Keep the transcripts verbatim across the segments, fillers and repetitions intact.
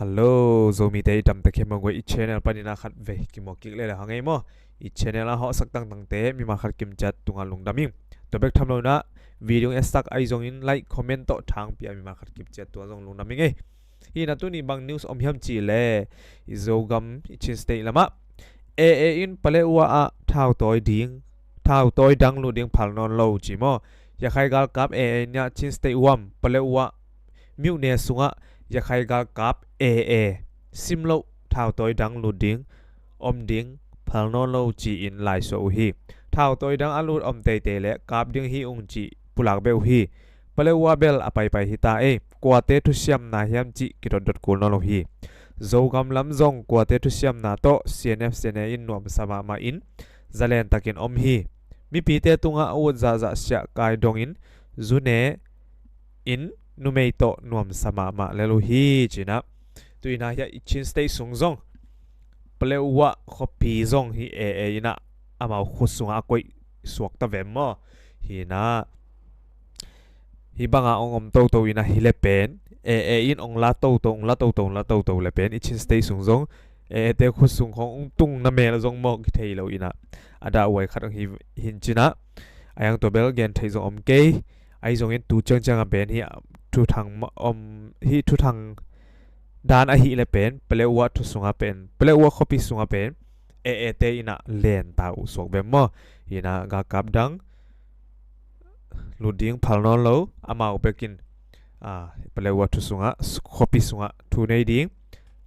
Hello, Zomite i damte khempeuh guai, i channel panin a khat vei kimuak kik lel hang ei maw. I channel a hawhsak tangtangte mimal khat kimciat tungah lungdam ing. Tua bek tham lo in ah video i etsak ahi zongin like, comment tawh thangpi a mimal khat kimciat tungah zong lungdam ing ei. Hi in ah tuni bang news om hiam cih leh, i Zogam i Chin State lamah A A in Paletwa ah thautawi ding, thautawi dang lut ding phal nawn lo ci maw. Yakhai galkap A A in ah Chin State huam Paletwa myone sungah Yakhai galkap A A sim loh thautawi dang lut ding om ding phal nawn lo ci-in laisuah uh hi. Thautawi dang a lut om teitei leh kap ding hi ung cih pulak beh uh hi. Paletwa bel a paipai hi ta ei. Kuate thusiamna hiam cih kidotdot kul nawn lo hi. Zogam lam zong kuate thusiamna tawh C N F C N A in nuamsa mahmah in zalen takin om hi. Mipite tungah a ut zahzah siah kai dongin zu ne in numei tawh nuamsa mahmah lel uh hi ci in ah. Tu in ah hiah i Chin State sung zong Paletwa khuapi zong hi A A in ah amau khut sungah a koih suak ta ve maw. Hi in ah hih bangah ong om toto in ah hi le pen A A in ong la toto, ong la toto, ong la toto le pen i Chin State sung zong A A te khut sung khong ong tung na mel zong mawk hi thei lo in ah a dahhuai khat ong hi hin ci in ah. A yang tua bel gen theih zong om kei. Ahi zongin tu ciangciang a pen hih thuthang ma-, om, hih thuthang dan ahih le pen Paletwa thu sungah pen, Paletwa khuapi sungah pen A A te in ah len ta uh suak ve maw. Hi in ah galkap dang lut ding phal nawn lo, amau bekin, ah, Paletwa thu sungah, khuapi sungah thu nei ding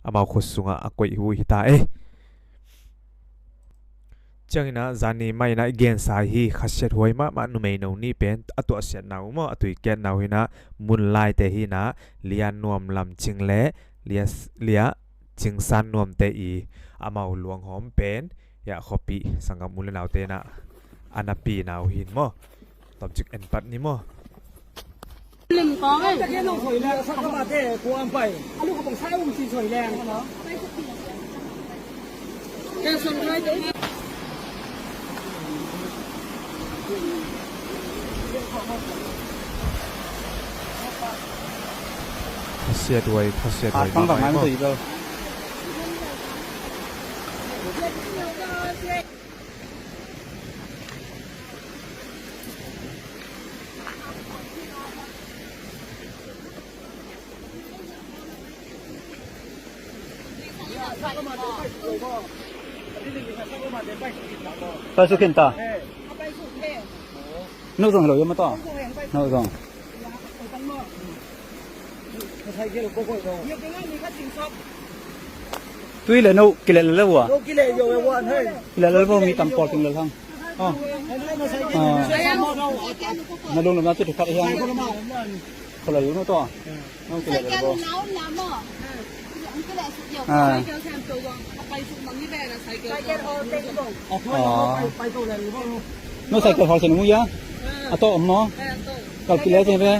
amau khut sungah a koih uh hi ta ei. Ciangin ah zani mah in ah i gensa hi. Khasiathuai mahmah numei no nih pen a tuahsiatna uh maw, a tuikiatna uh hi in ah, Munlai te hi in ah, Lia Nuam Lam Cing le Lia, Lia Cing San Nuam te i amau luanghawm pen hiah khuapi sanggam u le naute in ah a napina uh hi maw. Tomcik en pat ni maw. Lim kong ei. Khasiathuai, khasiathuai mahmah maw. Pai suk khin ta. No zong hi lo hiam maw tua? No zong. Tui le no kileh lel uh a. Kileh lel uh a, mi tam pawl tung lel hang. Ah. Ah. Na lungdamna cih thak hi hang. Kholai uh no tua. No kileh lel uh a. Ah. Ah. No cycle hawlsen mu ya. A tawh om maw? Kal kileh cin pe.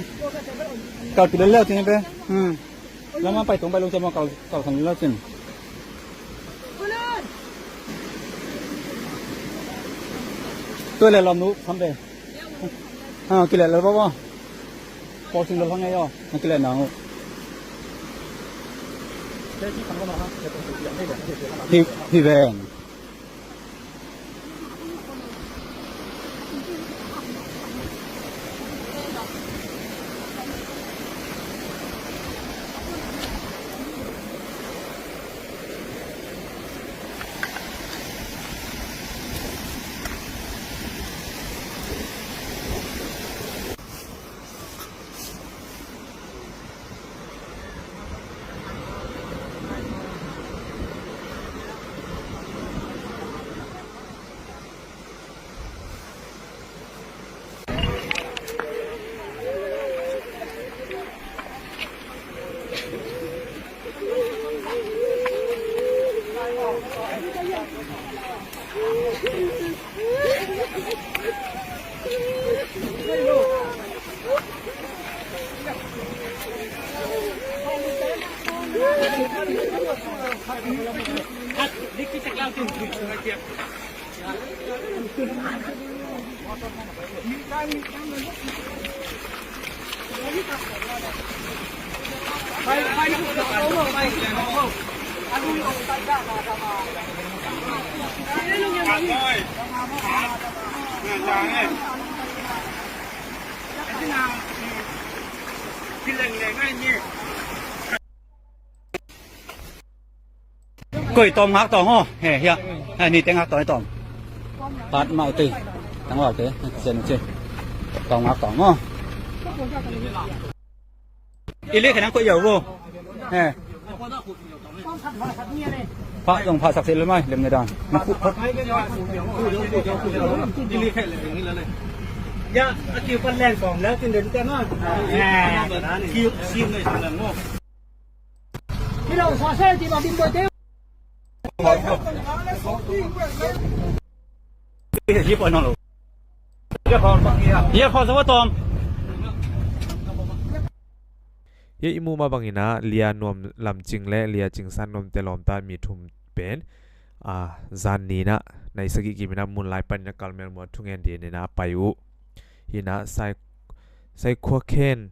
Kal kileh leu cin pe. Hmm. Lamah pai tung pai lung ciang maw, kal, kal khan leu cin. Tua le lawm nu, kham ve. Ha, kileh lel baw baw. Pawl sing lel hang ei aw. Na kileh nang uh. Hi, hi ven. Koi tawm ngak tawm aw. He, hiah. He, ni te ngak tawm, tawm. Pat mau te. Tang wau te. Sen che. Tawm ngak tawm aw. I le khenang koi yau vo. He. Pha zong pha sak se le mai, lem ne dan. Na khu khot. Ya, a kiu pan leng kong le tin den te ma. He. Kiu sim ne sang leng mo. Hih i muh mah bangin ah Lia Nuam Lam Cing le Lia Cing San Nuam te lawmta mi thum pen, ah, zan ni-in ah nai sagih kim in ah Munlai panin ah Carmel mual thungen dingin ah a pai uh. Hi-in ah Sai, Saikhua Khen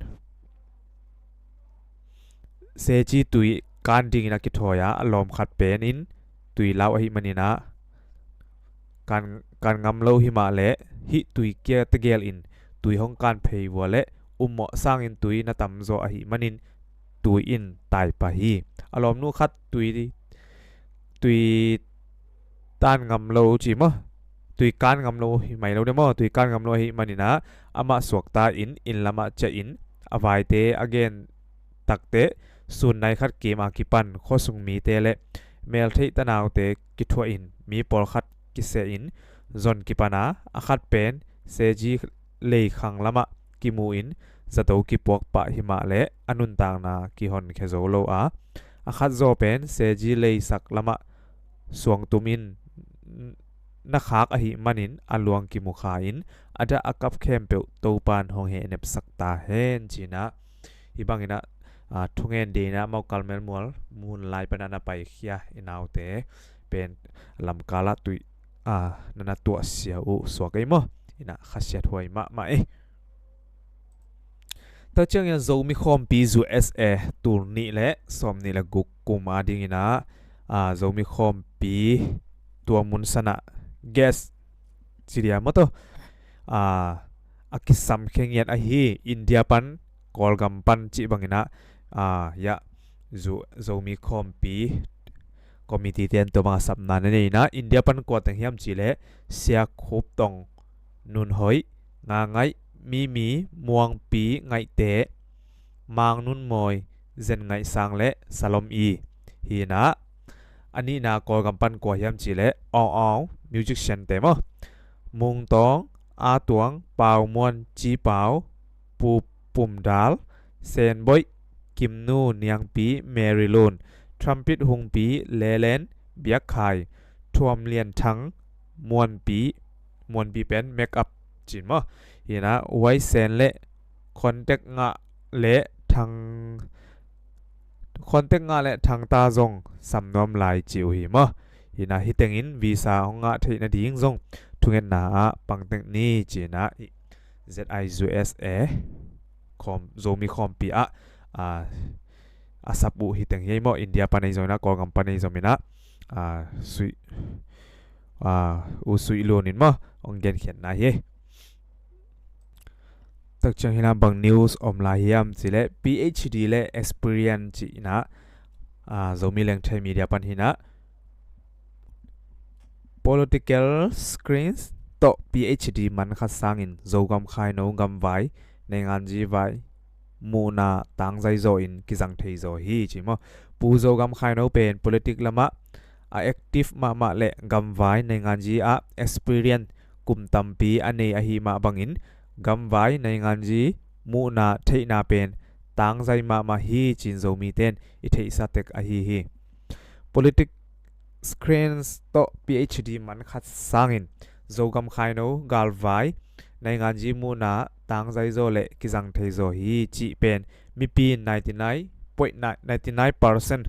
Seji tui kan dingin a kithawi a, a lawm khat pen in tui lau ahih manin ah kan, kan ngam lo hi mah leh hih tui kia tegel in tui hong kan phei vua leh ummawh sangin tui na tamzaw ahih manin tui in tai pah hi. A lawmnu khat tui, tui tan ngam lo ci maw? Tui kan ngam lo hi mai lo de maw? Tui kan ngam lo ahih manin ah amah suakta in inn lamah ciah in a vaite a gen takteh sun nai khat kim a kipan khuasung mite le meltheih tanaute kithuah in mi pawlkhat kiseh in zon kipan a, a khat pen Seji leikhang lamah kimu in zato kipuak pah hi mah leh a nuntakna kihonkhia zo lo a, a khat zaw pen Seji leisak lamah suangtum in na khak ahih manin a luang kimu kha in a dah a kap khempeuh Topan hong hehnepsak ta hen ci-in ah, hih bangin ah, ah, thungen dingin ah amau Carmel mual Munlai panin ah na paikhia i naute pen lamkal ah tui, ah, na na tuahsia uh suak ei maw? Hi-in ah khasiat huai mahmah ei. Tua ciangin Zomi Khawmpi U S A tul nih le sawm nih le guk kum a dingin ah, ah, Zomi Khawmpi tua mun san ah guest ci dia maw tawh, ah, a kisamkhia ngiat ahi India pan, Kawlgam pan cih bangin ah, ah, ya, Zo-, Zomi Khawmpi committee ten tua bang a sapna na nei-in ah India pan kua teng hiam cih leh Sia Khup Tong, Nun Hoih, Nga Ngaih, Mimi, Muangpi, Ngaihte, Mang Nun Mawi, Zen Ngaih Sang le Salom I. Hi-in ah a nihna Kawlgam pan kua hiam cih leh Aung Aung, musician te maw? Mung Tawng, A Tuang, Pau Muan, Ci Pau, Pu Pum Dal, Sen Boih, Kim Nu, Niangpi, Mary Lun, Trumpet Hungpi, Lelen, Biak Khai, Thuam Lian Thang, Muanpi, Muanpi pen make up cin maw? Hi-in ah Wai Sen le Contact Ngah le Thang, Contact Ngah le Thang ta zong sam nuam lai ci uh hi maw? Hi-in ah hih tengin visa hong ngah theih nading zong thungetna ah pang tek ni ci-in ah Z I U S A khawm, Zomi Khawmpi ah, ah, a sap uh hih teng hi ei maw? India pan ei zongin ah, Kawlgam pan ei zongin ah, ah, Sui, ah, U Sui Lun in maw hong genkhiatna hi. Tak ciang hi-in ah bang news om lai hiam cih leh P H D le experience ci-in ah, ah, Zomi Lengthei Media pan hi-in ah political screens tawh P H D man khat sangin Zogam khaino gamvai, nainganzi vai muhna tangzai zaw in kizang thei zaw hi ci maw? Pu Zogam khaino pen politic lamah a active mahmah le gamvai nainganzi ah experience kum tampi a nei ahi mah bangin gamvai nainganzi muhna theihna pen tangzai mahmah hi cin Zomite in i theihsa tek ahi hi. Politic screens tawh P H D man khat sangin Zogam khaino galvai nainganzi muhna tangzai zaw le kizang thei zaw hi cih pen mipi in ninety nine point nine, ninety nine percent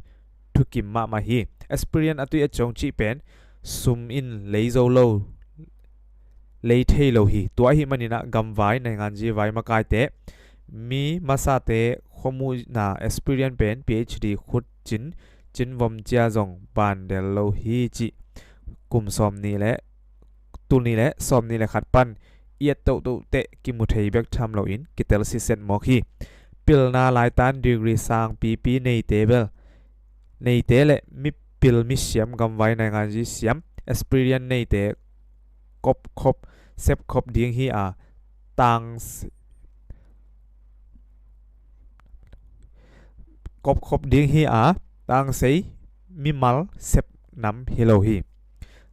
thukim mahmah hi. Experience a tui a ciang cih pen sum in lei zo lo, lei thei lo hi. Tua ahih manin ah gamvai nainganzi vai makaite, mi masate khuamuhna experience pen PhD khut cin, cin vom cia zong ban del lo hi cih kum sawm nih le, tul nih le sawm nih le khat pan i et tohtoh teh kimu thei bek tham loin kitel siset mawk hi. Pilna laitan degree sang pipi neite bel, neite le mipil misiam gamvai nainganzi siam experience neite kopkhop sepkhop ding hi a, tang kopkhop ding hi a, tangsei mimal sep nam hi lo hi.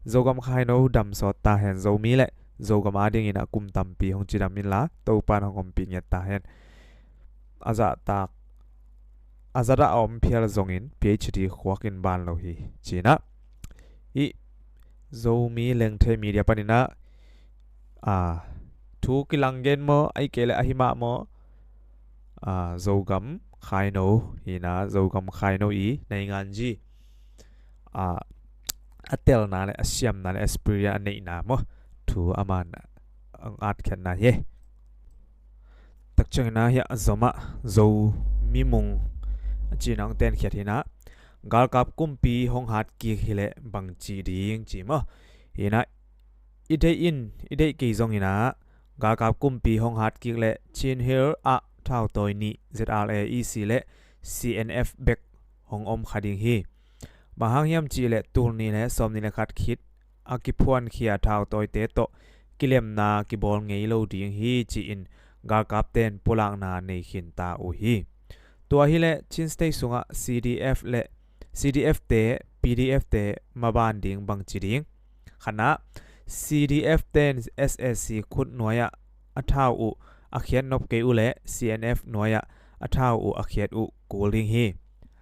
Zogam khaino dam sawt ta hen. Zomi le Zogam adingin a kum tampi hong cidam inla Topan hong ompih ngiat ta hen. A zahtak a zadah a om phial zongin PhD khuak in ban lo hi cinah. Hih Zomi Lengthei Media paninah a thu kilang gen maw, ahi kei le ahi mah maw, a Zogam khaino hina, Zogam khaino i nainganzi a, a telna le a siamna le a spirit a neihna maw, thu aman ang atkhiatna hi. Takciangina hiah zomah Zomi mung a cina ang tenkhiat hinah, galkap kumpi hong hat kik hileh bangci ding ci maw? Hinah i deih in i deih kei zong hinah galkap kumpi hong hat kik le Chin Hill ah thautawi nih ZRA EC le CNF bek hong om kha ding hi. Bang hang hiam cihleh tul nih le sawm nih le khat khit a kiphuankhia thautawite tawh kilemna kibawl ngei lo ding hi ci-in galkapten pulakna nei khinta uh hi. Tua hileh Chin State sungah CDF le CDF te PDF te maban ding bangci ding? Khatna, CDF ten SAC khut nuai-ah a thau uh a khiat nop kei uhleh CNF nuai-ah a thau uh a khiat uh kul ding hi.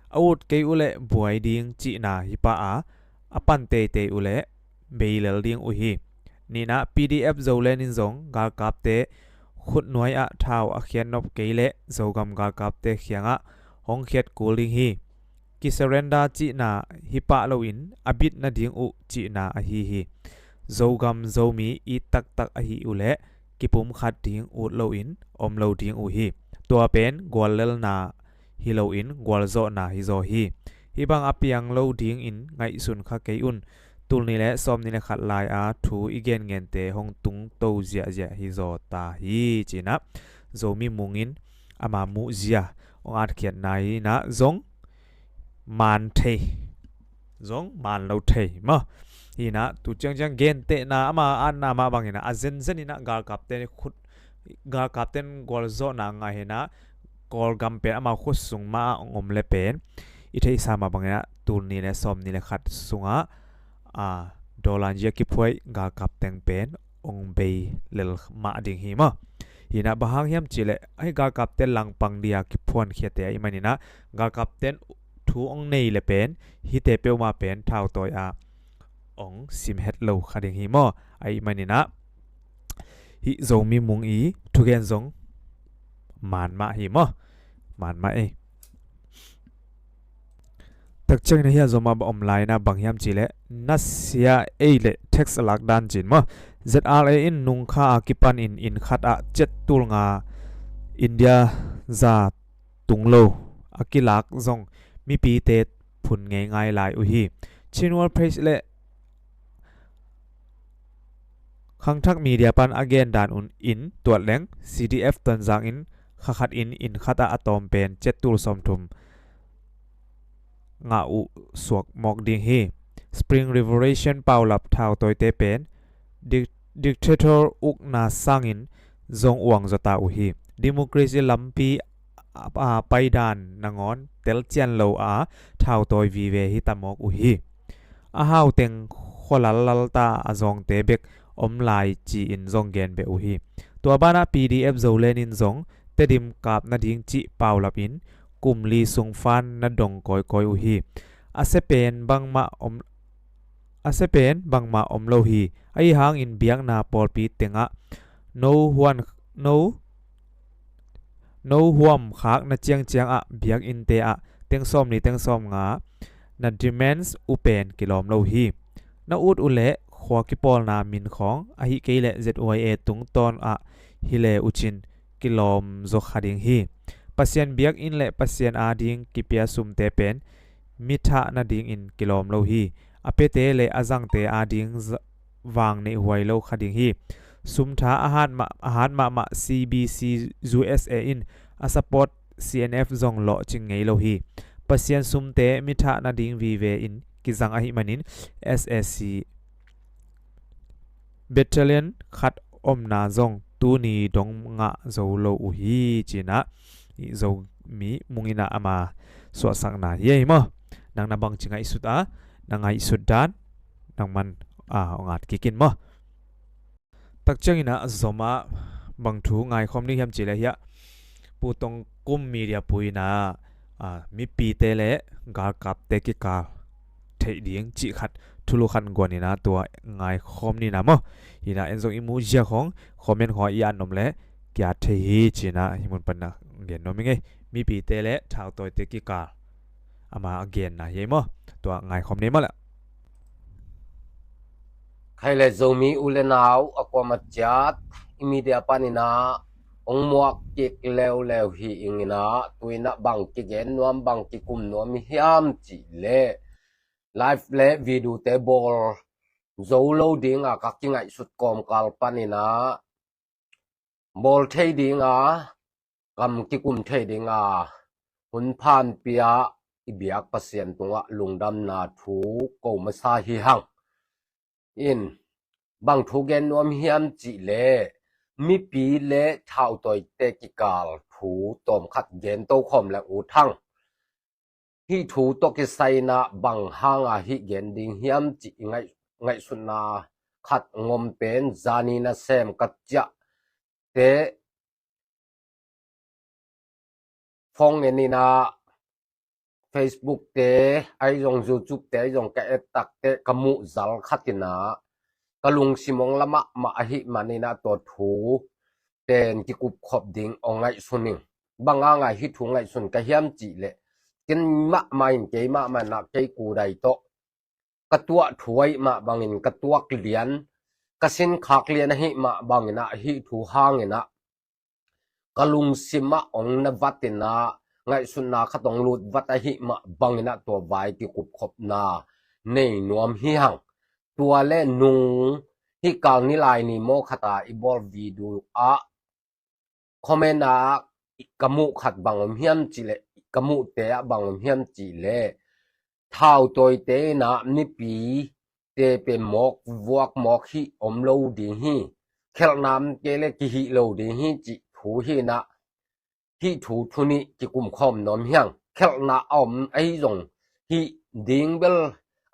A ut kei uhleh buai ding cihna hi pah a, a pan teitei uhleh beilel ding uh hi. Nihna, PDF Zoland in zong galkapte khut nuai-ah thau a khiat nop kei leh Zogam galkapte khiangah hong khiat kul ding hi. Kisurrender cihna hi pah loin a bit nading uh cihna ahi hi. Zogam Zomi it taktak ahi uhleh kipumkhat ding ut loin om lo ding uh hi. Tua pen guallelna hi loin gualzawhna hizaw hi. Hih bang a piang lo dingin ngaihsun kha kei un. Tul nih le sawm nih le khat lai-a thu i genngente hong tungto ziahziah hizaw ta hi cinah Zomi mungin ama muhzia hong atkhiatna hinah zong man thei, zong man lo thei maw? Hinah tu ciangciang gentehna ama atna mah banginah a zenzen inah galkapte khut, galkapten gualzawhna ngah hinah Kawlgam pen ama khut sung mah ah hong om le pen i theihsa mah banginah tul nih le sawm nih le khat sungah a dolan zia kiphuai galkap teng pen hong bei lel mah ding hi maw? Hinah bang hang hiam cihleh ahi galkapte langpang dia kiphuankhiate ahi maninah galkapten thu hong nei le pen hihte peuhmah pen thautawi ah hong sim het lo kha ding hi maw? Ahi maninah hih Zomi mung i thugen zong man mah hi maw? Man mah ei. Takciangin ahi a zomah ba om lai-inah bang hiam cihleh nasia ei le tax a lak dan cin maw? ZRA in nungkha a kipanin inn khat ah ciat tul nga India za tung lo a kilak zong mipite phun ngeingai lai uh hi. Chin World Page le Khangthak Media pan a gen dan un in tuat leng CDF Tonzang in kha khat in inn khat ah a tawm pen ciat tul sawmthum ngah uh suak mawk ding hi. Spring Revolution paulap thautawite pen dik-, dictator ukna sangin zong uang zawta uh hi. Democracy lampi a, a paidan nangawn telcian lo a thautawi vive hita mawk uh hi. A hauteng khualal lalta a zawngte bek om lai ci-in zong gen beh uh hi. Tua banah PDF Zoland in zong Tedim kap nading cih paulap in kum li sung fan na dong kawikawi uh hi. A sia pen bangmah om, a sia pen bangmah om lo hi. Ahi hangin biakna pawlpi tengah no huan, no, no huam khak na ciangciang ah biakinnte ah teng sawm li teng sawm nga na demands uh pen kilawm lo hi. Na ut uhleh khua kipawlna min khawng ahi kei leh ZYA tungtawn ah hi le uh cin kilawm zaw kha ding hi. Pasian biakinn le Pasian ading kipia sumte pen mi thah nadingin kilawm lo hi. A piate le a zangte ading vang neihhuai lo kha ding hi. Sumtha a hat mahmah C B C U S A in a support C N F zong lawhcing ngei lo hi. Pasian sumte mi thah nading vive in kizang ahih manin S A C Battalion khat omna zong tuni dong ngah zo lo uh hi, cinah Zomi mungin ah ama suahsakna hi ei maw. Nang na bangci ngaihsut a, na ngaihsut dan nangman a ngat kikin maw. Takcianginah Zomah bang thu ngaikhawm ding hiam cileh hiah Pu Tongkum Media puinah mipite le galkapte kikal theih ding cih khat thulu khat guaninah tua ngaikhawm nina maw. Hinah en zong i mu ziak hong comment hong i an om le kia thei hi cinah hi mun panah gen nuam i ngei. Mipite le thautawite kikal ama a genna hi ei maw. Tua ngaikhawm nei maw le. Khai le Zomi u le nau a kuama ciat i media paninah hong muak kik leuleu hi inginah tuinah bang kigen nuam bang kikum nuam hiam cih le live le video te bawl zo lo dinga ka kingaihsut kawmkal paninah bawl thei dinga kam kikum thei dinga hun phanpia i biak Pasian tungah lungdamna thu ko masa hi hang. In bang thu gen nuam hiam cih le mipi le thautawite kikal thu tawmkhat gen tokhawm le ut hang. Hih thu tawh kisainah bang hanga hih gen ding hiam cih i ngaih, ngaihsutna khat ngom pen zani nasem ka ciah te phone eninah Facebook te ahi zong YouTube te ahi zong ka et takte ka muh zal khatinah ka lungsim hong la mahmah ahih maninah tua thu pen kikupkhop ding hong ngaihsun ing. Bang hanga hih thu ngaihsun ka hiam cih leh ken mahmah in kei mahmah inah kei kudai tawh ka tuah thu ahih mah bangin ka tuak lian ka sinkhak lian ahih mah banginah hih thu hanginah ka lungsimah hong na vatinah ngaihsutna khat hong lut vat ahih mah banginah tua vai kikupkhopna nei nuam hi hang. Tua le nung hih kal ni lai ni maw khata i bawl video ah comment ah ka muh khat bang om hiam cih leh ka muhte ah bang om hiam cih leh thautawite inah mipi te pen mawk vuak mawk hih om lo ding hi. Khelhna om kei le kihih lo ding hi cih thu hinah hih thu thunih kikumkhawm nuam hiang. Khelhna a om ahi zong hih ding bel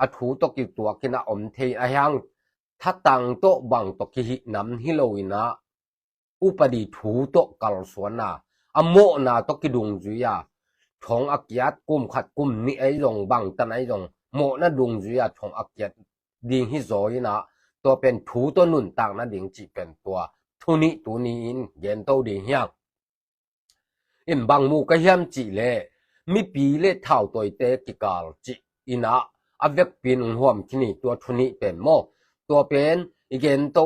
a thu tawh kituakinah om thei ahiang. Thatang tawh bang tawh kihih nam hi loinah upadi thu tawh kalsuana a mawhna tawh kidungzui a thong a kiat kum khat kum nih ahi zong bangtan ahi zong mawhna dungzui a thong a kiat ding hi zaw inah tua pen thu tawh nuntak nading cih pen tua thunih tuni in gento ding hiang. In bang mu ka hiam cih leh mipi le thautawite kikal cih inah a vekpi in hong huam khin hi tua thunih pen maw. Tua pen i gento,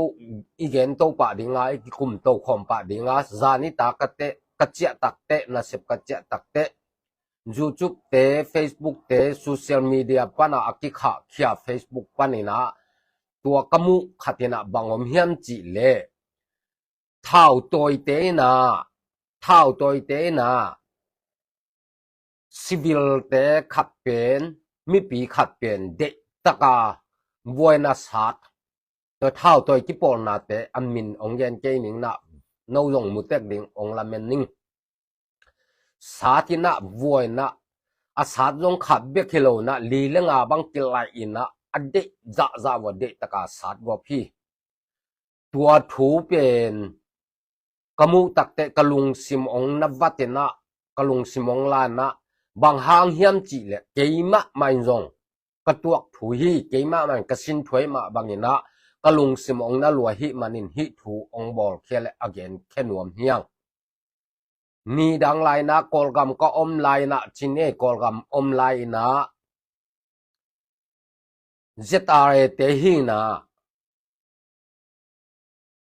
i gento pah dinga i kikum tokhawm pah dinga zani ta ka teh ka ciah takteh nasep ka ciah takteh YouTube te Facebook te social media pana a kikhahkhia Facebook paninah tua ka muh khatinah bang om hiam cih leh thautawite inah thautawite inah civilte khat pen mipi khat pen deihtaka vuaina sat tua thautawi kipawlnate a min hong gen kei ningnah no zong mutek ding hong lamen ning. Sat inah vuainah a sat zong khat bek hi lonah li le nga bang kilaih inah a deih zahzah vua deihtaka sat guap hi. Tua thu pen ka muh takteh ka lungsim hong na vatinah ka lungsim hong lanah bang hang hiam cih leh keimah main zong ka tuak thu hi. Keimah main ka sin thu ahih mah banginah ka lungsim hong na lua hih manin hih thu hong bawlkhia le a genkhia nuam hiang. Nidang lainah Kawlgam ka om lainah cine Kawlgam om lainah Z R A te hinah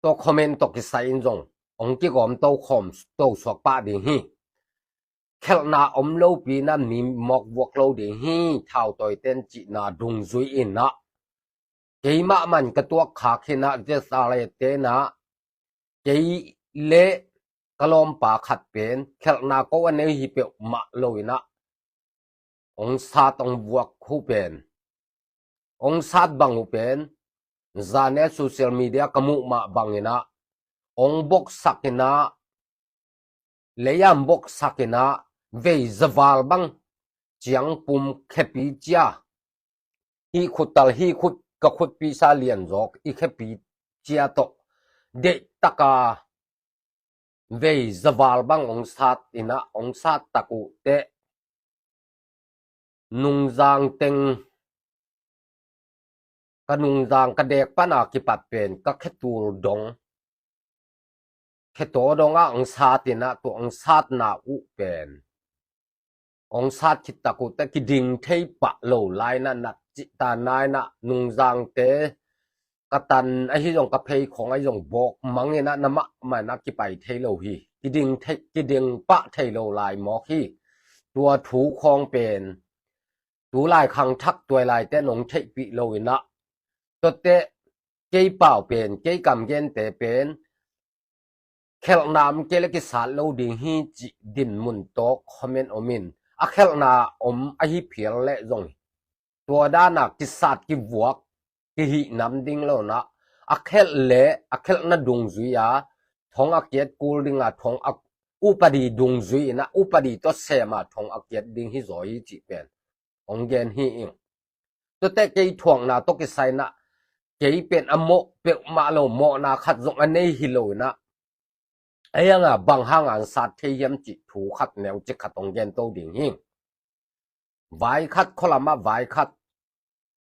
tawh comment tawh kisai in zong hong kigawm tokhawm tosuak pah ding hi. khelhna om lopi in ah mi mawk vuak lo ding hi, thautawi ten cihna dungzui in ah, keimah man ka tuak khak hi in ah, Z R A te in ah, kei le ka lawmpa khat pen khelhna ko a nei hi peuhmah lo in ah, ong sat ong vuak uh pen, ong sat bang uh pen, zan a social media ka muh mah bang in ah, ong boksak in ah, lei-ah boksak in ah, vei zaval bang, ciangpum khepi cia, hih khut tal, hih khut, ka khutpi sa lian zawk i khepi cia tawh deihtak a vei zaval bang ong sat in ah, ong sat tak uh teh, nungzang teng, ka nungzang ka dek pan a kipat pen ka khetul dong, khetaw dong ah ong sat in ah, tua ong satna uh pen, ong sat khit tak uh teh kiding thei pah lo lai in ah, nat cihta nai in ah, nungzangte ka tan ahi zong, ka pheikhawng ahi zong, bawk mang in ah, na mahmah in ah kipai thei lo hi. Kiding thei, kiding pah thei lo lai mawk hi. Tua thu khawng pen tu lai khangthak tuai lai ten ong theihpih lo in ah, tuate kei pau pen, kei kam gente pen, khelhna om kei le kisat lo ding hi cih dinmun tawh comment om in, a khelhna om ahi phial leh zong, tua dan a kisat kivuak, kihihnam ding lo in ah, a khelh le a khelhna dungzui a, thong a kiat kul ding a, thong a, upadi dungzui in ah, upadi tawh sem a thong a kiat ding hi zaw hi cih pen ong gen hi ing. Tuate kei thuakna tawh kisai in ah, kei pen a mawh peuhmah lo, mawhna khat zong a nei hi lo in ah, a iang a bang hang a ong sat thei hiam cih thu khat neu ci khat ong gen to ding hi. Vai khat, khualam ah vai khat,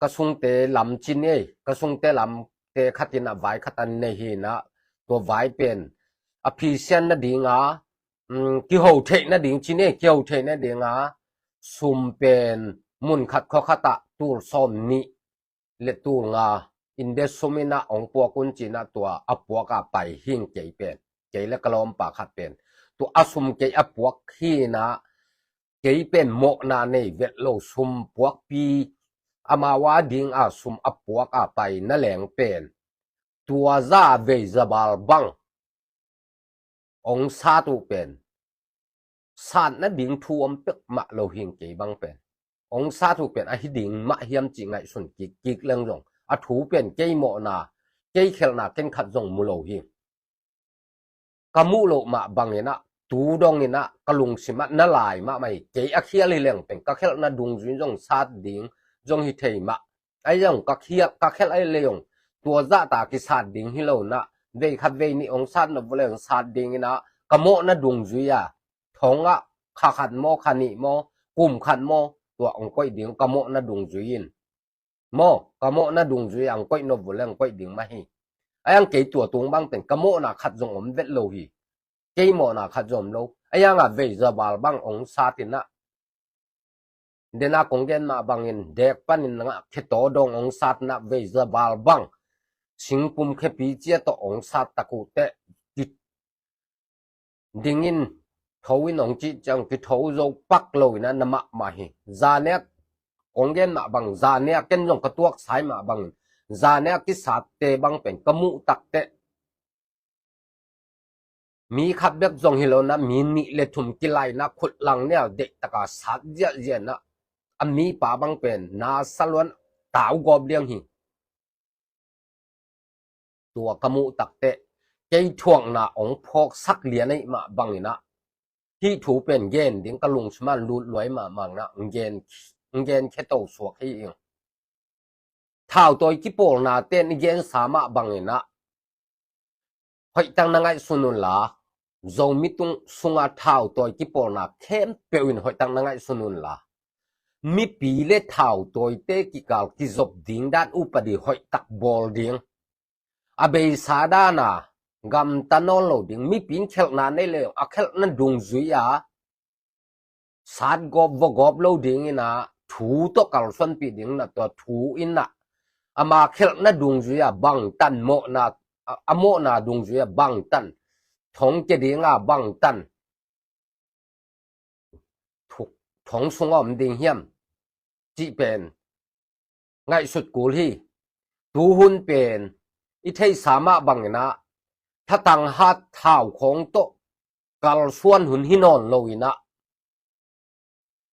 ka sungte lam ci ni, ka sungte lamte khat in ah vai khat a nei hi in ah, tua vai pen a phisian nading a, um, kiho theih nading ci ni, kiho theih nading a, sum pen mun khat khua khat ah tul sawm nih le tul nga India sum in ah ong puak un ci in ah, tua a puak a pai hi ing kei pen, kei le ka lawmpa khat pen. Tua a sum kei a puak hi in ah, kei pen mawhna nei vet lo, sum puakpi, amau a ding a sum a puak a pai na leng pen, tua zah a vei zaval bang ong sat uh pen, sat nading thu om peuhmah lo hi ing. Kei bang pen ong sat uh pen a hi ding mah hiam cih ngaihsun kik kik leng zong, a thu pen kei mawhna, kei khelhna ken khat zong mu lo hi. Ka muh loh mah bang in ah, tu dong in ah, ka lungsim ah na lai mahmah hi. Kei a khial hi leng pen ka khelhna dungzui zong sat ding zong hi thei mah. Ahi zong ka khial, ka khelh ahi leh zong, tua zahta kisat ding hi lo in ah, vei khat vei nih ong sat nop uh leh ong sat ding in ah, ka mawhna dungzui a, thong ah kha khat maw, kha nih maw, kum khat maw, tua ong koih ding, ka mawhna dungzui in. Maw, ka mawhna dungzui a ong koih nop uh leh ong koih ding mah hi. A iang kei tua tung bang teng ka mawhna khat zong om vet lo hi. Kei mawhna khat zong om lo. A iang a vei zaval bang ong sat in ah, den a kong gen mah bang in, dek pan in ah, khetaw dong ong sat in ah, vei zaval bang, singpum khepi cia tawh ong sat tak uh teh, ding in, tho in ong cih ciang kitho zo pak lo in ah, na mahmah hi. Zan a kong gen mah bang, zan a ken zong ka tuaksai mah bang in, zan a kisatte bang pen ka muh tak teh, mi khat bek zong hi lo in ah, mi nih le thum kilai in ah, khut lang nia deihtak a sat ziahziah in ah, a mipa bang pen na sa luan, tau gawp liang hi. Tua ka muh tak teh, kei thuakna ong phawksak lian ahih mah bang in ah, hih thu pen gen ding ka lungsim ah lut luai mahmah in ah, ong gen, ong gen kheto suak hi ing. Thautawi kipawlna ten i gensa mah bang in ah, hoihtak na ngaihsun un la, Zomi tung sung a thautawi kipawlna khempeuh in hoihtak na ngaihsun un la, mipi le thautawite kikal kizop ding dan upadi hoihtak bawl ding. A beisa dan a, gamta nawn lo ding, mipi in khelhna nei le a khelhna dungzui a, sat gawp vua gawp lo ding in ah, thu tawh kalsuanpih ding in ah, tua thu in ah, ama khelhna dungzui a bangtan, mawhna, a, a mawhna dungzui a bangtan, thong kia ding a bangtan, thong sungah om ding hiam cih pen ngaihsut kul hi. Tuhun pen i theihsa mah bangin ah thatang hat thau khawng tawh kalsuan hun hi nawn lo in ah,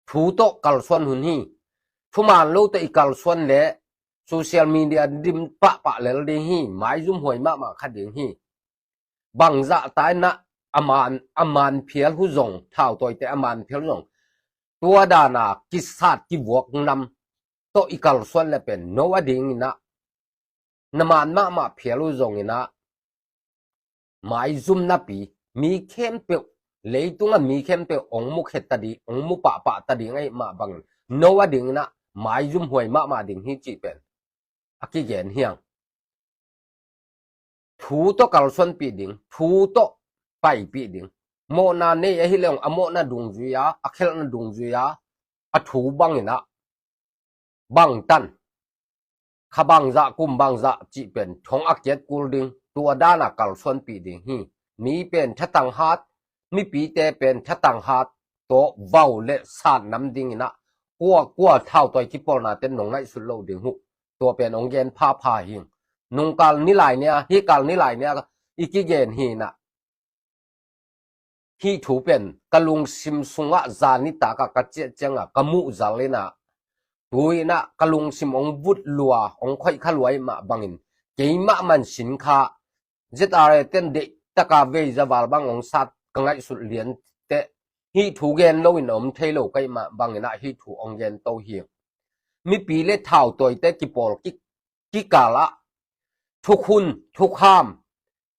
thu tawh kalsuan hun hi. Thuman lo tawh i kalsuan leh social media dim pahpah lel ding hi, maizum huai mahmah kha ding hi. Bangzah ta in ah a man, a man phial uh zong, thautawite a man phial uh zong, tua dan a kisat kivuak nam tawh i kalsuan leh pen no a ding in ah, na man mahmah phial uh zong in ah, maizum napi, mi khempeuh, leitung a mi khempeuh hong mu khe ta ding, hong mu pahpah ta ding ahih mah bangin no a ding in ah, maizum huai mahmah ding hi cih pen a kigen hi hang. Thu tawh kalsuanpih ding, thu tawh paipih ding. Mawhna nei ahih leh zong a mawhna dungzui a, a khelhna dungzui a, a thu bangin ah, bangtan, kha bangzah, kum bangzah cih pen thong a kiat kul ding, tua dan a kalsuanpih ding hi. Mi pen thatang hat, mipite pen thatang hat tawh vau leh sat nam ding in ah, kua kua thautawi kipawlna ten nong ngaihsut lo ding uh. Tua pen hong gen phapha hi. Nungkal nilai ni a, hih kal nilai ni a i kigen hi in ah, hih thu pen ka lungsim sungah zan nitak a ka ciah ciangah ka muh zal in ah, tu in ah ka lungsim hong vut lua, hong khoih kha lua ahih mah bangin, keimah man sin kha Z R A ten deih taka vei zaval bang hong sat ka ngaihsut lian teh, hih thu gen lo in om thei lo ka hih mah bangin ah hih thu hong gen to hi. Mipi leh thautawite kipawl ki, kikal ah thukhun, thukham,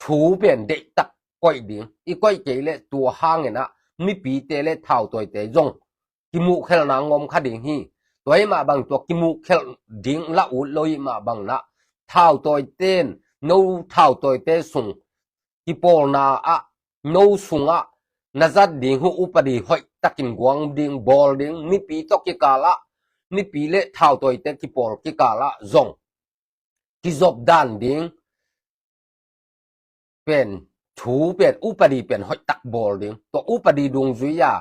thu pen deihtak koih ding. I koih kei leh tua hangin ah mipite leh thautawite zong kimuhkhelhna ngawm kha ding hi. Tua ahih mah bang tua kimuhkhelh ding lah ut lo ahih mah bang in ah, thautawite in, no thautawite sung kipawlna ah, no sungah na zat ding uh upadi hoihtakin guang ding, bawl ding, mipi tawh kikal ah, mipi leh thautawite kipawl kikal ah zong kizop dan ding pen, thu pen, upadi pen hoihtak bawl ding. Tua upadi dungzui a,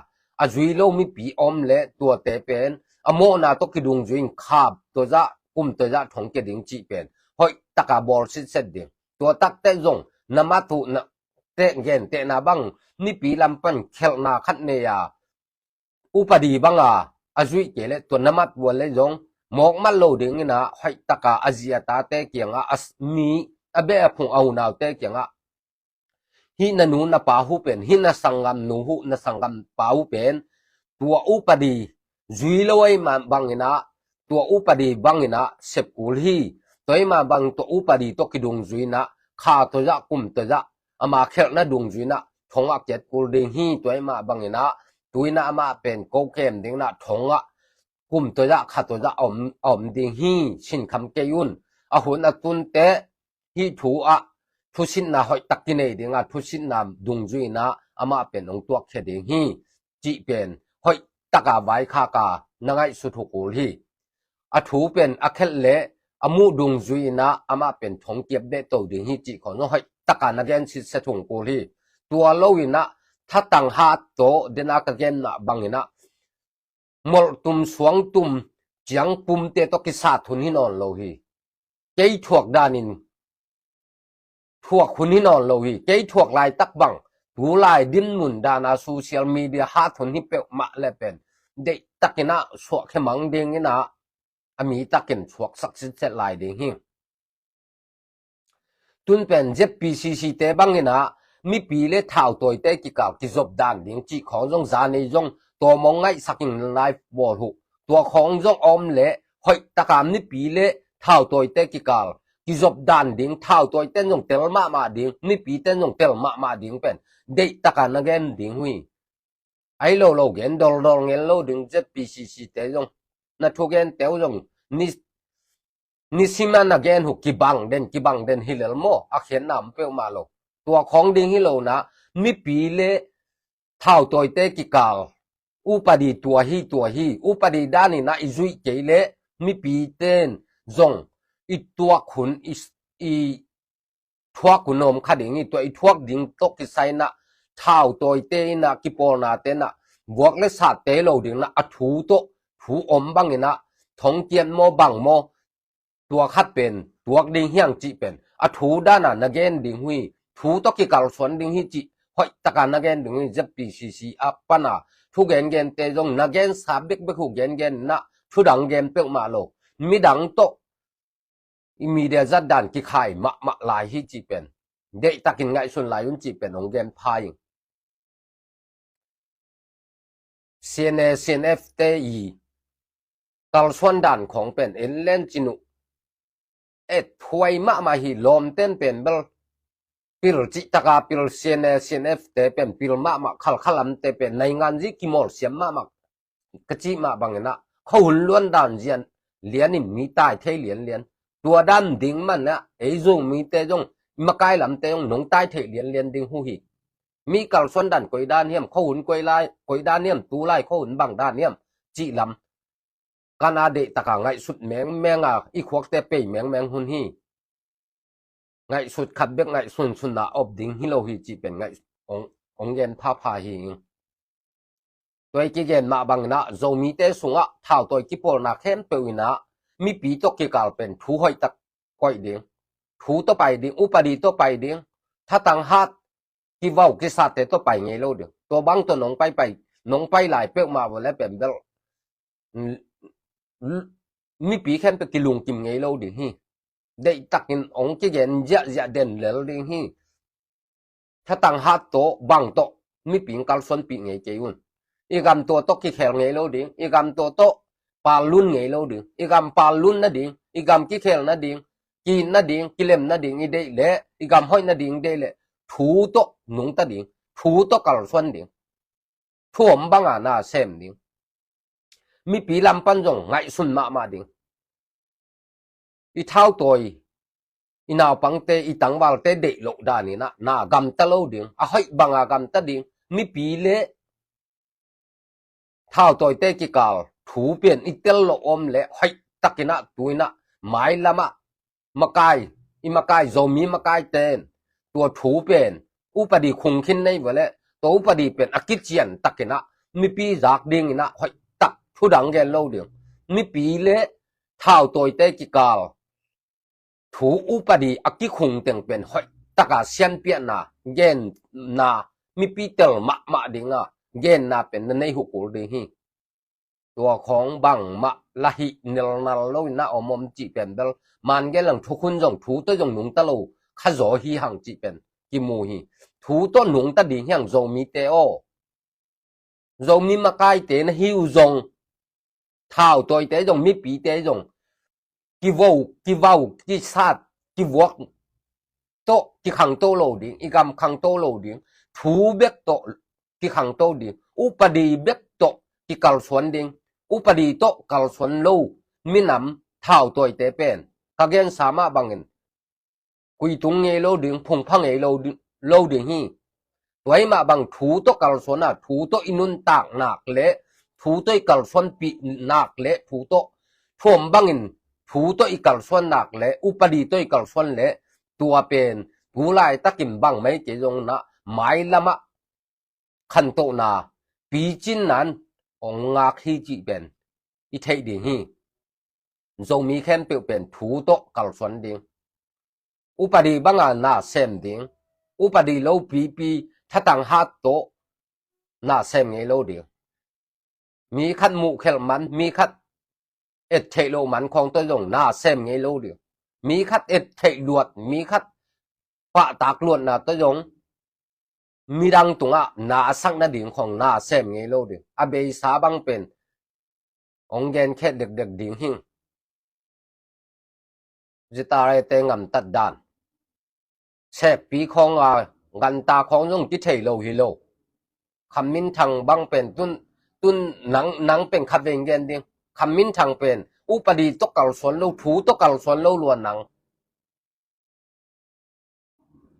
a zui lo mipi om leh tuate pen a mawhna tawh kidungzui in kha tawh zah, kum tawh zah thong kia ding cih pen hoihtak a bawl sitset ding. Tua takteh zong na mat uh, na teh, gentehna bang, mipi lam pan khelhna khat nei a, upadi bang a, a zuih kei leh tua na mat uh leh zong mawk mat lo ding in ah, hoihtak a a zi a tate kiangah, a s-, mi, a beh a phung a unaute kiangah, hih na nu na pa uh pen, hih na sanggamnu uh, na sanggampa uh pen tua upadi zui lo ahih mah bangin ah, tua upadi bangin ah sep kul hi. Tua ahih mah bang tua upadi tawh kidungzui in ah, kha tawh zah, kum tawh zah, ama khelhna dungzui in ah thong ah kiat kul ding hi. Tua ahih mah bangin ah, tu in ah amah pen ko kem ding in ah thong ah, kum tawh zah, kha tawh zah a om, a om ding hi. Sinkham kei un. A hun a tun teh hih thu ah thusitna hoihtak kinei ding a, thusitna dungzui in ah amah pen hong tuakkhia ding hi cih pen hoihtak a vaikhak a na ngaihsut uh kul hi. A thu pen a khelh leh a muh dungzui in ah amah pen thong kiap deh to ding hi cih khawng zong hoihtak a na gen sitset uh kul hi. Tua lo in ah thatang hat tawh, den a ka gen mah bangin ah molhtum, suangtum, ciangpumte tawh kisat hun hi nawn lo hi. Kei thuak danin thuak hun hi nawn lo hi. Kei thuak laitak bang, tulai dinmun dan a social media hat hun hi peuhmah leh pen deihtakin ah suahkhia mang ding in ah, a mi takin suaksak sitset lai ding hi. Tun pen Z P C C te bangin ah mipi leh thautawite kikal kizop dan ding cih khawng zong zan ei zong tawm hong ngaihsak in live bawl uh. Tua khawng zong om leh hoihtak a mipi leh thautawite kikal kizop dan ding, thautawite in zong tel mahmah ding, mipite in zong tel mahmah ding pen deihtak a na gen ding uh hi. Ahi lo lo gen doldol ngel lo ding, Z P C C te zong, na thugente uh zong ni, nisim a na gen uh kibang den, kibang den hi lel maw, a khiatna om peuhmah lo. Tua khawng ding hi lo in ah, mipi leh thautawite kikal upadi tua hi, tua hi, upadi danin ah i zuih kei leh mipite in zong i tuak hun, i, i thuak hun om kha ding hi. Tua i thuak ding tawh kisai in ah thautawite in ah, kipawlnate in ah vuak le sat te lo ding na, a thu tawh, thu om bangin ah, thongkiat maw bang maw, tua khat pen tuak ding hiang cih pen a thu dana na gen ding uh hi. Thu tawh kikalsuan ding hi cih hoih taka na gen ding uh hi. Z P C C a pana thu gengente zong na gensa bekbek uh gengen na, thu dang gen peuhmah lo. Midang tawh i media zat dan kikhai mahmah lai hi cih pen deihtakin ngaihsun lai un cih pen hong gen pha ing. C N A, C N F te i kalsuan dan khawng pen en len cin uh, et thuai mahmah hi. Lawmten pen bel pil cihtaka pil, C N A, C N F te pen pil mahmah, khalkhalamte pen naingan zi kimawlsiam mahmah. Ka cih mah bangin ah khuahun luan dan zian lianin mi tai thei lianlian. Tua dan ding man ah ei Zomite zong, makai lamte zong nong tai thei lianlian ding uh hi. Mi kalsuan dan koi dan hiam, khuahun koi lai, koi dan hiam, tu lai khuahun bang dan hiam cih lam kana deihtaka ngaihsut mengmeng a, i khuakte pei mengmeng hun hi. Ngaihsut khat bek ngaihsun sunna op ding hi lo hi cih pen ngaih, ong, ong gen phapha hi. Tua i kigen mah bangin ah Zomite sungah thautawi kipawlna khempeuh in ah mipi tawh kikal pen thu hoihtak koih ding, thu tawh pai ding, upadi tawh pai ding, thatang hat kivau kisate tawh pai ngei lo ding. Tua bang tawh nong pai pai, nong pai lai peuhmah vawle pen bel, mm, mipi khempeuh kilungkim ngei lo ding hi. Deihtakin ong kigen ziahziah den lel ding hi. Thatang hat tawh bang tawh mipi in kalsuanpih ngei kei un. I gam tua tawh kikhel ngei lo ding, i gam tua tawh pallun ngei lo ding, i gam pallun nading, i gam kikhel nading, kiit nading, kilem nading i deih leh, i gam hoih nading deih leh, thu tawh nungta ding, thu tawh kalsuan ding. Thu om banga na sem ding. Mipi lam pan zong ngaihsun mahmah ding. I thautawi, i naupangte, i tangvalte deih loh danin ah na gamta lo ding, a hoih banga gamta ding. Mipi le thautawite kikal thu pen i tel loh om leh hoihtakin ah tu in ah mailam ah makai, i makai, Zomi makaite in tua thu pen upadi khung khin nei vawle, tua upadi pen a kician takin ah mipi zak dingin ah hoihtak thu dang gen lo ding. Mipi le thautawite kikal thu upadi a kikhung teng pen hoihtaka sianpiahna, genna, mipi tel mahmah dinga genna pen na nei uh kul ding hi. Tua khawng bangmah la hih nelnal lo in ah om om cih pen bel, man gen lang thukhun zong thu tawh zong nungta lo kha zaw hi hang cih pen kimu hi. Thu tawh nungta ding hiang Zomite aw. Zomi makaite na hi uh zong, thautawite zong, mipite zong, kivau, kivau, kisat, kivuak tawh kikhangto lo ding, i gam khangto lo ding, thu bek tawh kikhangto ding, upadi bek tawh kikalsuan ding, upadi tawh kalsuan lo minam thautawite pen ka gensa mah bangin kuitung ngei lo ding, phungpha ngei lo di-, lo ding hi. Tua hi mah bang thu tawh kalsuan a, thu tawh i nuntak nak le, thu tawh i kalsuanpih nak le, thu tawh, thu om bangin thu tawh i kalsuan nak le, upadi tawh i kalsuan le, tua pen tu laitakin bang mai kei zong na mailam ah khantohna, picinna in hong ngak hi cih pen i theih ding hi. Zomi khempeuh pen thu tawh kalsuan ding. Upadi banga na sem ding. Upadi lopipi thatang hat tawh na sem ngei lo ding. Mi khat muhkhelh man, mi khat et theih loh man khawng tawh zong na sem ngei lo ding. Mi khat et theih luat, mi khat pahtak luatna tawh zong midang tungah na a sak nading khawng na sem ngei lo ding. A beisa bang pen hong genkhiat dekdek ding hing. Zitarete ngamtat dan. Sekpi khawng a ganta khawng zong kithei lo hi lo. Khamminthang bang pen tun, tun nang, nang pen khat vei gen ding. Khamminthang pen upadi tawh kalsuan lo, thu tawh kalsuan lo lua nang.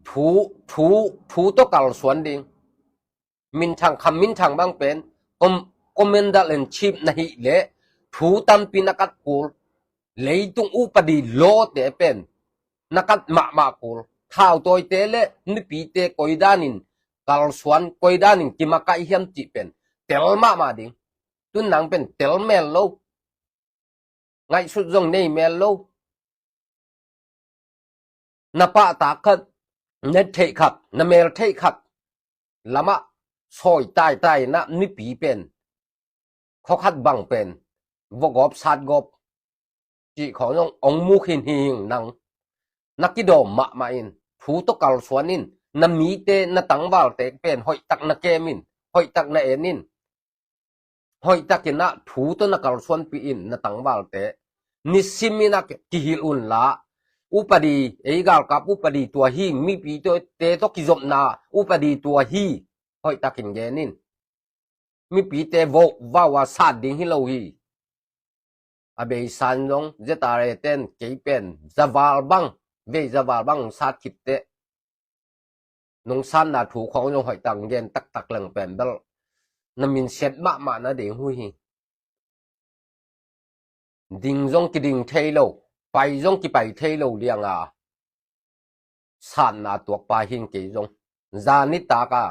Thu, thu, thu tawh kalsuan ding. Minthang, khamminthang bang pen, com-, commander in chief na hih leh, thu tampi na kat kul. Leitung upadi lawte pen na kat mahmah kul. Thautawite le mipite koi danin kalsuan, koi danin kimakaih hiam cih pen tel mahmah ding. Tun nang pen tel mel lo. Ngaihsut zong nei mel lo. Na pahtak khat, na theih khat, na mel theih khat lamah sawi taitai inah mipi pen khua khat bang pen vua gawp sat gawp cih khawng zong ong muk hin hing nang. Na kidawm mahmah in, thu tawh kalsuan in, na mite, na tangvalte pen hoihtak na kem in, hoihtak na en in. Hoihtak inah thu tawh na kalsuanpih in na tangvalte. Nisim inah kihilh unla, upadi, ei galkap upadi tua hi, mipite tawh kizopna upadi tua hi. Hoihtakin gen in. Mipite vauh vauh a sat ding hi lo hi. A beisan zong Z R A ten kei pen zaval bang, vei zaval bang sat khit teh, nong satna thu khawng zong hoihtak gen taktak leng pen bel na minsiat mahmah na ding uh hi. Ding zong kiding thei lo, pai zong kipai thei lo lianga satna tuakpa hin kei zong. Zan nitak a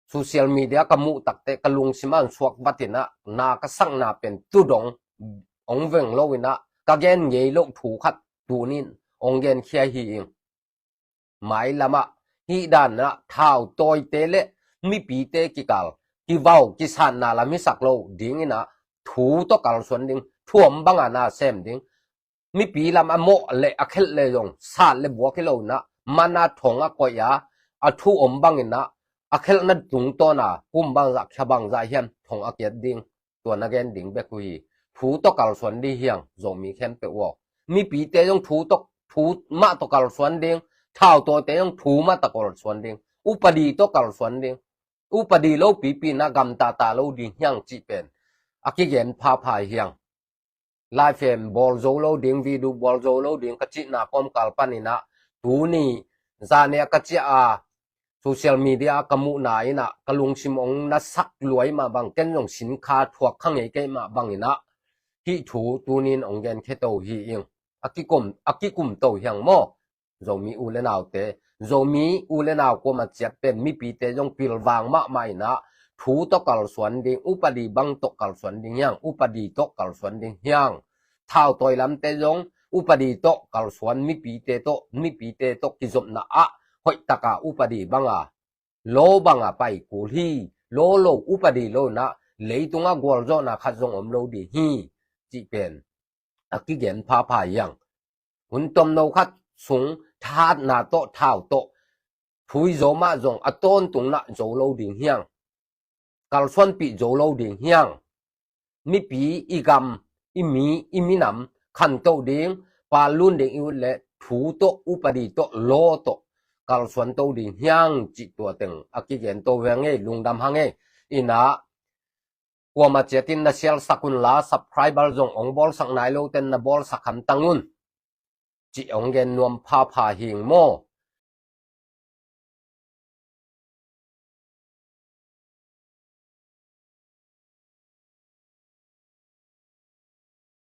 social media ka muh takteh ka lungsim ah suak vat inah, na ka sakna pen tu dong ong veng lo inah, ka gen ngei loh thu khat tunin ong genkhia hi ing. Mailamah hih danah thautawite le mipite kikal, kivau kisatna lam hisak lo dinginah thu tawh kalsuan ding, thu om banga na sem ding. Mipi lam a mawh le a khelh le zong sat le buak hi lo inah, mana thong a koih a, a thu om banginah a khelhna tungtawna kum bangzah khia bangzah hiam thong a kiat ding. Tua na gen ding bek uh hi. Thu tawh kalsuan ding hiang, Zomi khempeuh uh aw. Mipite zong thu tawh, thu mah tawh kalsuan ding, thautawite zong thu mah tawh kalsuan ding, upadi tawh kalsuan ding. Upadi lo pipi na gamtata lo ding hiang cih pen a kigen phapha hiang. Live em bawl zo lo ding, video bawl zo lo ding ka cihna kawmkal paninah, tuni zane a ka ciah a social media a ka muhna inah ka lungsim ong nasak luai mah bang, ken zong sinkha thuak kha ngei kei mah banginah hih thu tunin ong genkhia to hi ing. A kikum, a kikum to hiang maw? Zomi u le naute, Zomi u le nau kuama ciat pen mipite zong pilvang mahmah inah thu tawh kalsuan ding, upadi bang tawh kalsuan ding hiang, upadi tawh kalsuan ding hiang. Thautawi lamte zong upadi tawh kalsuan, mipite tawh, mipite tawh kizopna ah hoihtaka upadi banga, law banga pai kul hi. Law lo, upadi lo inah leitunga gualzawhna khat zong om lo ding hi cih pen a kigen phapha hiang. Hun tomno khat sung thahatna tawh, thau tawh phui zo mah zong a tawntung nah zo lo ding hiang. Kalsuanpih zo lo ding hiang. Mipi, i gam, i mi, i minam khantoh ding, pallun ding i ut leh thu tawh, upadi tawh, law tawh kalsuan to ding hiang cih tua teng a kigen to hiang ei, lungdam hang ei. Inah kuama ciatin na share sak unla, subscriber zong ong bawlsak nai lo ten na bawlsak hamtang un cih ong gen nuam phapha hing maw?